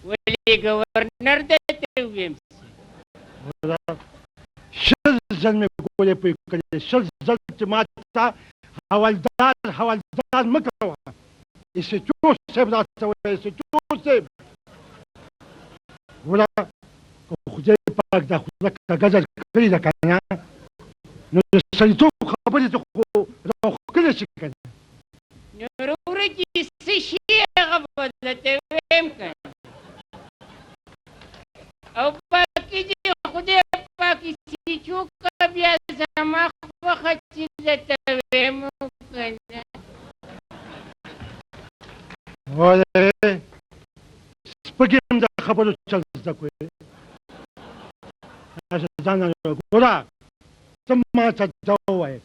ولې ګورنر درته وویم؟ 20 ځل مې ګولې پوی کړې، 20 ځل چې ما ته حوالدار حوالدار مه کوه. ایس ایچ او صاحب راته وایي، ایس ایچ او صاحب. ګوره که خدای پاک دا خوله کږه درکړې ده که نه، نو د سړیتوب خبرې ته خو راوښکلی شي که نه. نو وروره چې څه شي هغه به درته ویم که نه، او باقي چې خدای پاک سي چوکه بیا زما خوښه چې درته ویم که نه. ولې سپږې هم د خبرو چل زده کوې؟ هسې ځان ګوره، ته ما ته دا ووایې،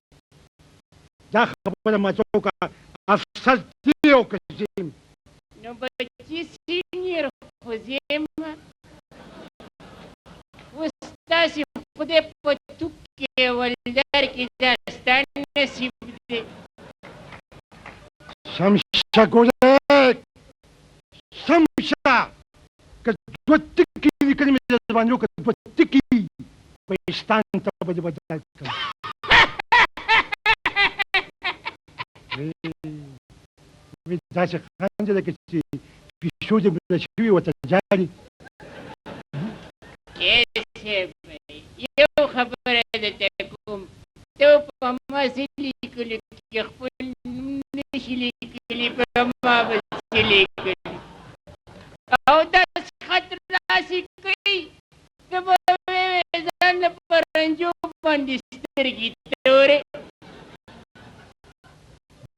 دا خبره ما ته وکړه، افسر دی او که زه یم؟ نو بچي سینیر خو زه یم. اوس تاسې خدای په توک کې ولدار کې دا ستا نصیب دی. سم شه ګورې، سم شه، که دوه ټکي لیکلي مې در باندې وکړه، دوه ټکي کوهستان ته به دې بدل کړم. وی داسې خاندې لکه چې پیشو دې مړه شوي ورته ژاړي. صاحب یو خبره درته کوم، ته په ما څه لیکلو کې خپل نوم نشي لیکلي، په ما به څه لیکلي؟ او داسې خط راسې کوي ته به وې ځان له پرنجو باندې سترګې تورې.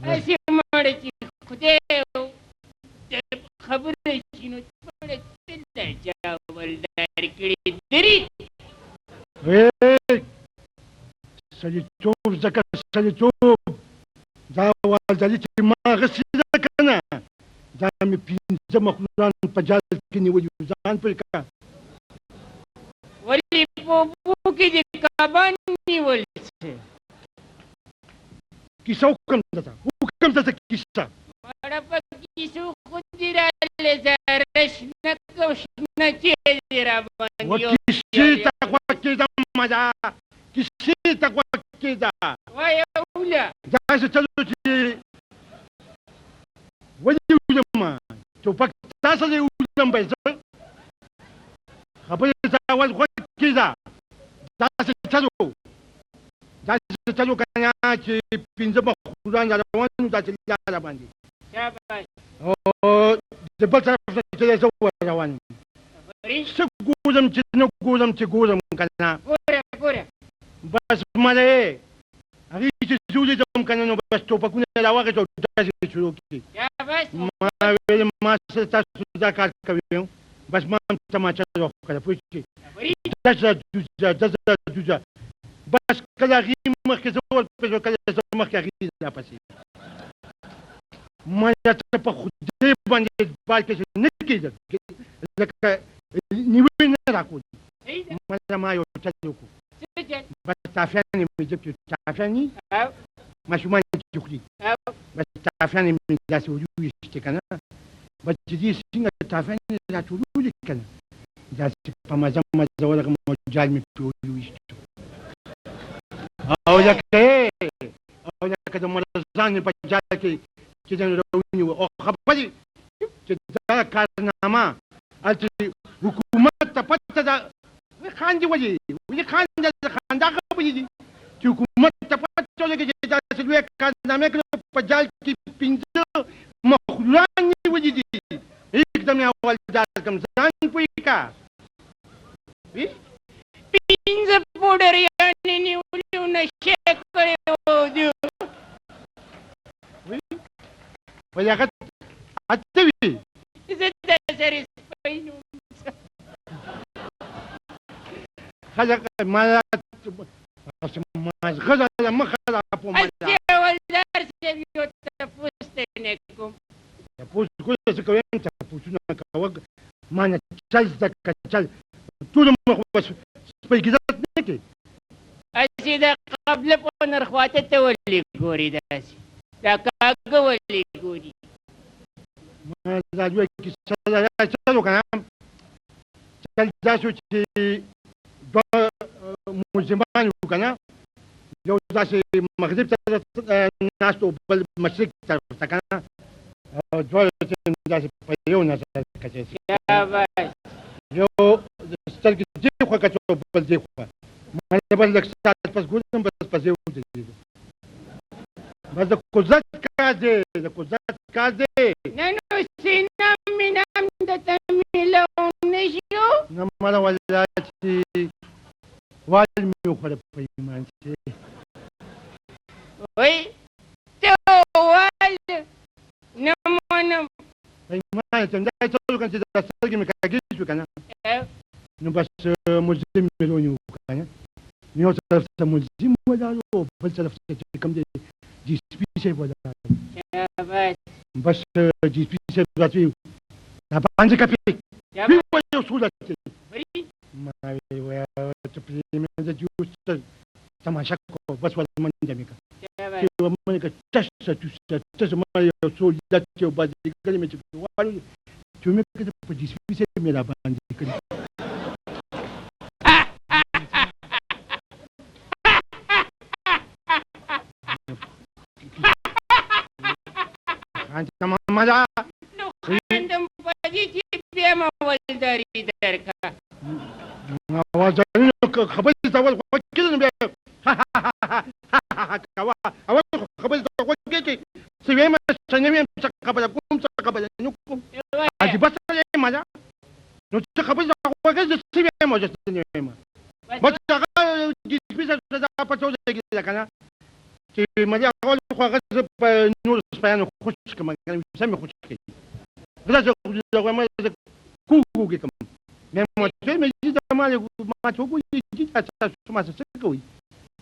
هسې مړه چې خدای خبره شي نو مړه تل دا چا ولدار کړي دري. سړیتوب ځکه سړیتوب دا والداري چې ما اخیستې ده که نه، دا مې 5 مخلوقان په جال کې نیولي وو، ځان پرې کړه. ولې په اوبو کې دې کبان نیول څه؟ کیسه وکړم درته، وکړم درته کیسه. مړه په کیسو خو دې راغلې، زاره شنه که شنه چیل دې راباندې و کیسې ته غوږ کېږده مزه، کیسې ته غوږ کېږده. وایه وله. داسې چلو چې ولې ولم، ټوپک تا سره یې ولم به زه. خبرې ته اول غوږ کېږده. داسې چلو، داسې چلو که نه چې 5 مخوران را روان وو داسې لاره باندې. شاباش. او د بل طرف نه چې زه ور روان یم، څه ګورم چې نه ګورم چې ګورم که نه. ګوره ګوره. بس مړی هغې چې زه ولیدم که نه، نو بس ټوپکونه یې راواخیست او ډزې یې شروع کړې. ما ویل ما سره تاسو دا کار کوئ، بس ما هم تماچه راوښکله، پوه شوې؟ ډزه دوزه ډزه دوزه، بس کله هغې مخکې زه ورپسې، کله زه مخکې هغې راپسې. ما ته په خدای باندې اعتبار کې نه کېده، لکه نیوې نه راکول. ما یو چل وکړو، بس ټافیانې مې جب چې ټافیانې ماشومان چې خوري، بس ټافیانې مې داسې وروویشتې که نه، بس چې دې څنګه ټافیانې راټولولې که نه، داسې په مزه مزه ورغلم او جال مې پرې وروویشتو. او لکه او لکه د مرزانې په جال کې چې ځان راونیوه. او خبرې چې دا کارنامه هلته حکومت ته پته ده، خاندي ولې؟ ولې خاندي؟ د خندا خبرې دي چې حکومت ته پته ولګي چې داسې لویه کارنامه کړې، په جال کې 5 مخلوقان نیولي دي. هېڅ مې حوالدار کړم، ځان پوه کړه. 5 پوډریان یې نیولي وو، نشې کړې وو. وایي هغه اته وي. زه د سرې سپی نوم ښځه ما مازغه له مخه راپوم. هسې حوالدار صاحب یو تپوس ته نه کوم. تپوس ګوره څه کوم، تپوسونه کوه ما نه چل زده کړه، چل ټول عمر خو بس سپی ګیزت نه کوي. هسې د قبله په نرخواته ته ولې ګورې، داسې دا کاږه ولې ګوري؟ ما دا لویه کیسه ده، چل وکړه. چل داسې چې دوه ملزمان وو که نه، یو داسې مغرب طرف ناست و، بل مشرق طرف ته که نه، دواړو ته داسې په یو نظر کتل. یو سترګې دې خوا کتل، بل دې خوا. ما بس لږ ساعت پس ګورم، بس په ځای ودرېدو. بس د قدرت کار دی، د قدرت کار دی. نه نو سینه مینم د ته میلاو نه شو. نه مله والله چې وال مې وخوړه په ایمان چې وای ته وال نه منم. په ایمان چې دا څه وکړم چې دا سترګې مې کږې شوې که نه، نو بس ملزم مې ونیو که نه، یو طرف ته ملزم ولاړ و، بل طرف ته چې کوم دی ډي سپي صاحب ولاړ. بس ډي سپي صاحب راته وویل دا باندې کپې ویې صورت ما ویل ته پرې مې د جوس تماشا کوه، بس ولا منډه مې کړه چې منډه کړه، تشه توسه تشه، ما یو څو لتې او بازیګرې مې چې پرې واړولې، چې مې کړه په ډي سپي صاحب مې راباندې کړې. مالا نو خندم په دې چې بیا مې ولداري درکړه. خبرې ته اول غوږ کېږده، نو بیا کوه. اول خو خبرې ته غوږ کېږدي، څه وایم څه نه وایم، څه خبره کوم څه خبره نه کوم. عجیبه سړی یم مالا. نو څه خبرې ته غوږ کېږده، څه وایم او څه نه وایم. بس هغه ډي سپي صاحب ته دا پته ولګېده که نه چې ملي اول خو هغه زه په نورو سپیانو خوشې کړم، سم مې خوشې کړي. زه زه کوږ کوم مې مې چې زما ما ته وګوري چې تاسو ما څه کوئ،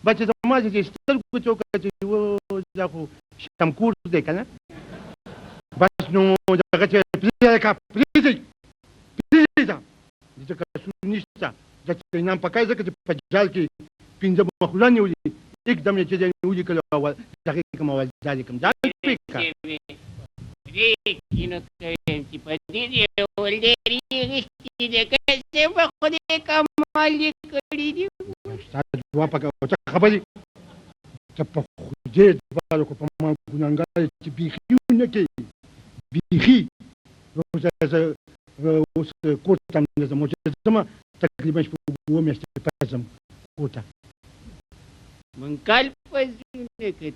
بس چې زما چې سترګو ته وکړه چې دا خو شمکور دی که نه. بس نو دغه چې پرېږده که پرېږدئ پرېږده، ځکه سور نشته، ځکه چې انعام پکار، ځکه چې په جال کې پنځه مخلوقان نیولي، اقدام یې چې دی ولیکل او دغې کوم اول دا لیکم دا پرېږده. کینو کوم چې په دې دې ولداري غوښتې ده، که څه به خدای کمال یې کړي دي. ستا دعا پکار څه خبرې ته په خدای دواړو کو په ما ګناهګار چې بیخي ونه کوي، بیخي. زه اوس کور ته نه ځم، چې ځم تقریبا شپږ اووه میاشتې پس ځم کور ته. مونږ کال پس ځو نه کتل.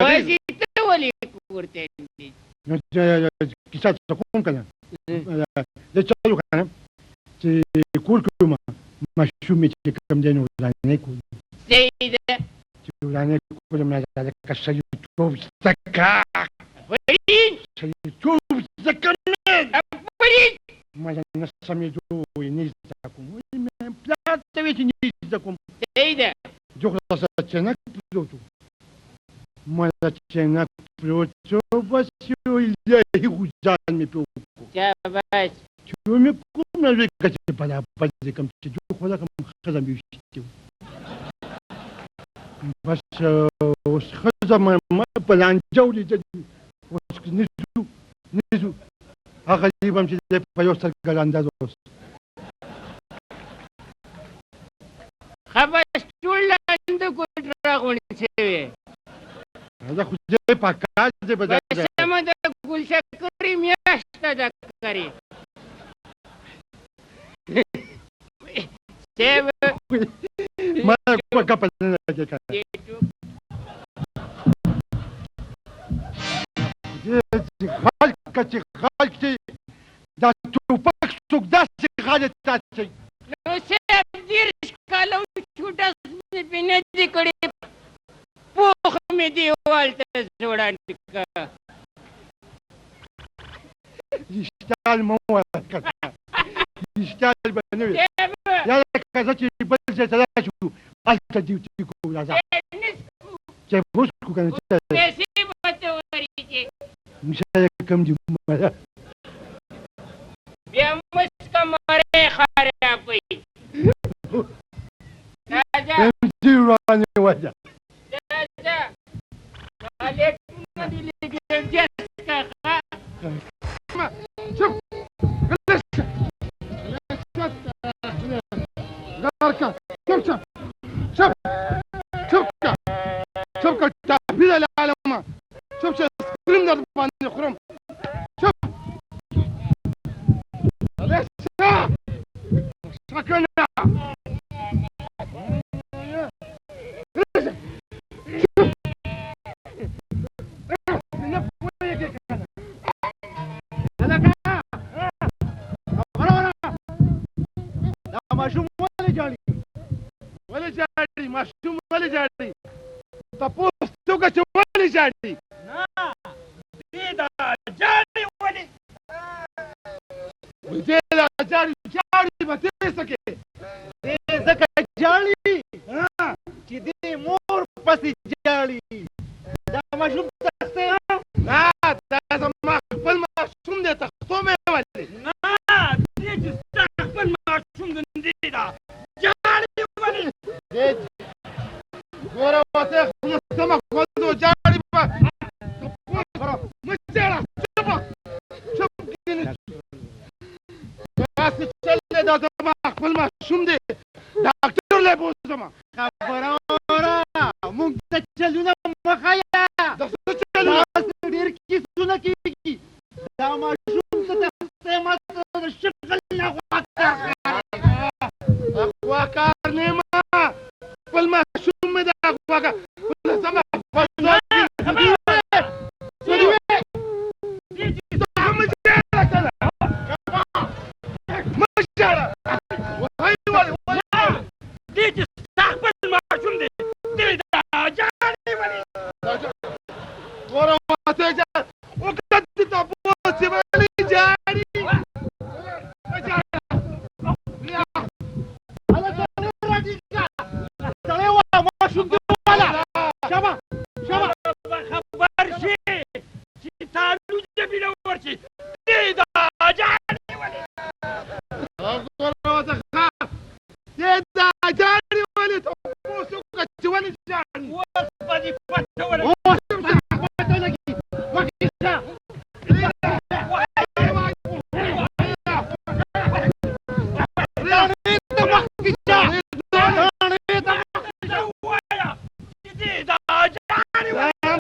وایي ته ولې کور ته نه؟ نو کیسه څه کوم که نه، زه چل وکړم که نه چې کور کې وم، ماشوم مې چې کوم دی نو ورانۍ کول. صحیح ده. چې ورانۍ کول مې لکه سړیتوب زده کړه. آفرین. سړیتوب زده کړه مې. آفرین. ما نه سمېدو، وایي نه زده کوم. وایي مې پلار ته وایي چې نه زده کوم. صحیح ده. زه خو درسره چینک پروت وم، ما چینک پروت و، بس یو الهي غوزار مې پرې وکړو. شاباش. چې مې کوم نه لوی کچې برابر دې کړم چې جو خو رقم ښځه مې ویشتې وه. بس اوس ښځه ما په لانجه ولیدل، اوس نه ځو نه ځو. هغه غریب هم چې دی په یو سترګه ړنده ده اوس. ښه بس ټول ړانده ګوټ راغونډ شوی. دا خو دې پکار دی به دا بس سمه ده، ګل شکرې میاشته ده کرې. صاحب ما ګپه نه لګې کړه. غل چې غل چې دا ټوپک څوک داسې غلط تاسې. نو صاحب دېرش کاله وشو ډز مې پرې نه دي کړي، پوخ مې دیوال ته ځوړند کړه. رښتیا مه وایه که رښتیا به نه وي. یا لکه زه چې بل ځای ته راشو هلته ډیوټي کوو، راځه چې اوس کو که نه پیسې به ته ورکړې. مشه کوم دي مړه. بیا مسکه مړی خرابوي. راځه دې ورانې وایه. راځه مالکونه دې لږ جس که ښه. چپ غلس. باندې خورم. چوپ غلی شه، شه که نه. نه پوهېږې که نه؟ هلکه، خبره وره. دا ماشوم ولې ژاړي؟ ولې ژاړي؟ ماشوم ولې ژاړي؟ تپوس ته وکړه چې ولې ژاړي. نه، دې دا ژاړي ولې؟ دې دا ژاړي، ژاړي به دې څه کې؟ دې ځکه ژاړي چې دې مور پسې ژاړي. دا ماشوم تښتی؟ نه، دا زما خپل ماشوم دی، تښتو مې ولې؟ نه، دې چې ستا خپل ماشوم دی، دې دا ژاړي ولې؟ دې ګوره ورته خوله سمه خوځو، ژاړي به. مه ژاړه، چوپ چوپ کښېنه. داسې چل دی، دا زما خپل ماشوم دی، ډاکټر له یې بوځم. خبره وره، موږ ته چلونه مه ښیه. د څه چلونه؟ داسې ډېر کیسونه کېږي. دا ماشوم ته تښتی، ما ته د شغل نه غوا کار. غوا کار نه یم، خپل ماشوم مې د غوا کار. خوله سمه خوځو. مه ژاړه. وای وای وای. دې چې ستا خپل ماشوم دی، دې دا ژاړي ولې؟ ګوره ورته ژاړه، وکړه دې تپوس چې ولې ژاړي. مه ژاړه. هله سړی راټیټ کړه، سړی وه، ماشوم دې وواله. شابه شابه. به خبر شي چې تالو جبیله ورشي، دې دا ژاړي ولې؟ ګوره ورته ښه، دې دا ژاړي ولې؟ تپوس وکړه چې ولې ژاړي. اوس به دې پته ولګي. اوس پته ولګي. مخکې شه. تاڼې ته مخکې شه، تاڼې ته. ته ووایه چې دې دا ژاړي ولې؟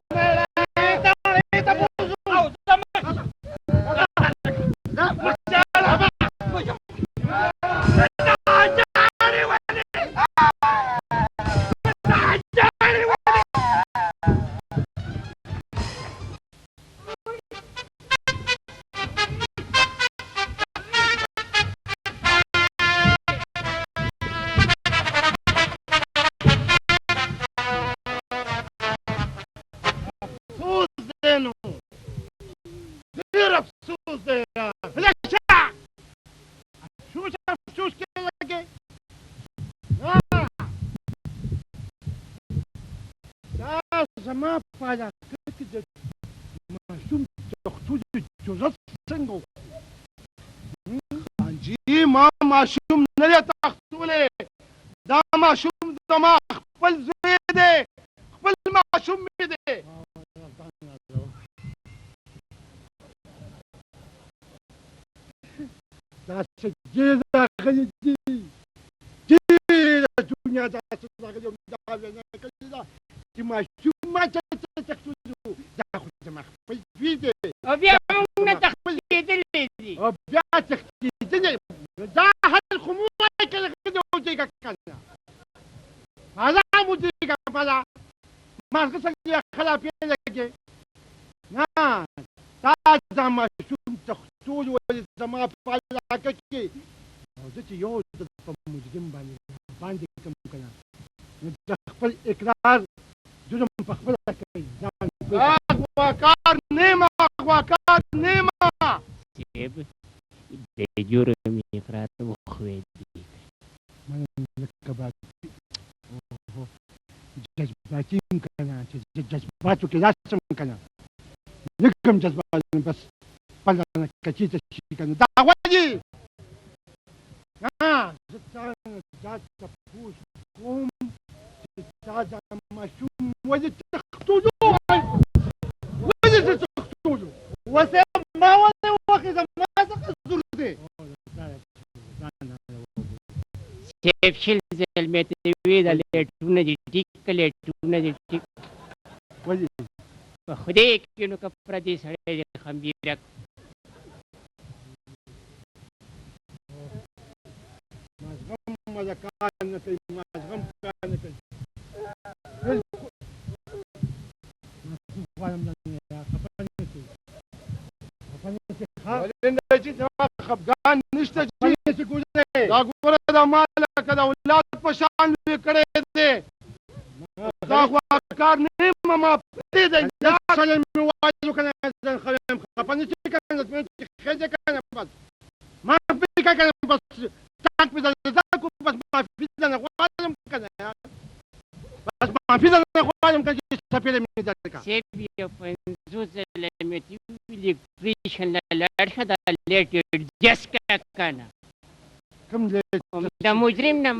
تاڼې ته بوځو. او ځه مخکې. دا ژاړي ولې؟ دا ژاړي ولې؟ افسوس دی، نو ډېر افسوس دی یار. غلی شه. افسوس افسوس کې لګې. دا زما په علاقه کې د ماشوم تښتو جرأت څنګه وکړو؟ خانجي، ما ماشوم نه دی تښتولی. دا ماشوم زما خپل زوی دی، خپل ماشوم مې دی. داسې ډېر راغلي دي، ډېره دنیا داسې راغلي، دا وینا کړې ده چې ماشوم ما چېرته تښتولو. دا خو زما خپل زوی دی. او بیا موږ نه تښتېدلي دي. او بیا تښتېدلی. دا حل خو مو وایي که غلي ودرېږه که نه، ارام ودرېږه. بله مازغه سره خرابې لګې. نه، تا دا ماشوم تښتول ولې زما په علاقه کې؟ او زه چې یو ځل په مجرم باندې باندې کوم که نه، نو د خپل اقرار جرم په خپله کوي ځان. اغواکار نیمه، اغواکار نیمه. صاحب، د جرم اقرار وښویېدی. لکه باقي جذباتي یم که نه، چې جذباتو کې راشم که نه، نه کوم جذبات، بس خپله کچې ته شي که نه. دا ولې؟ نه، زه تا نه دا تپوس کوم چې تا دا ماشوم ولې تښتولو؟ ولې زه تښتولو؟ وسه ما ولې وخې؟ زما څه قصور دی؟ صاحب، 20 ځل مې ته ویل، دا لایټونه دې ټیک که، لایټونه دې ټیک. ولې؟ په خدای کې نو که پردی سړی دې خمبیره کړو. مازغم مزه کار نه کوي، مازغم کار نه کوي بالکل. معافي غواړم درنه، خفه نه شئ، خفه نه شئ. ښه ولې نه چې زما خفګان نشته خفه چې نه شئ ګوزې. دا ګوره دا ما لکه د اولاد په شان لوی کړی دی، دا خو کار نه یم، ما پرېږدی. سړی مې وایو که نه زه ښه یم، خفه نه شئ که نه چې ښځې که نه بس معافي که نه بس ټاک مې درته کړو، بس معافي درنه غواړم که نه، بس معافي درنه غواړم که چې څپېړه مې درکړه. صاحب یو 50 ځله مې ته وویلي الیکټریشن له لاړ شه دا لیټ ایډجسټ کړه که نه. کوم لیټ؟ د مجرم نه.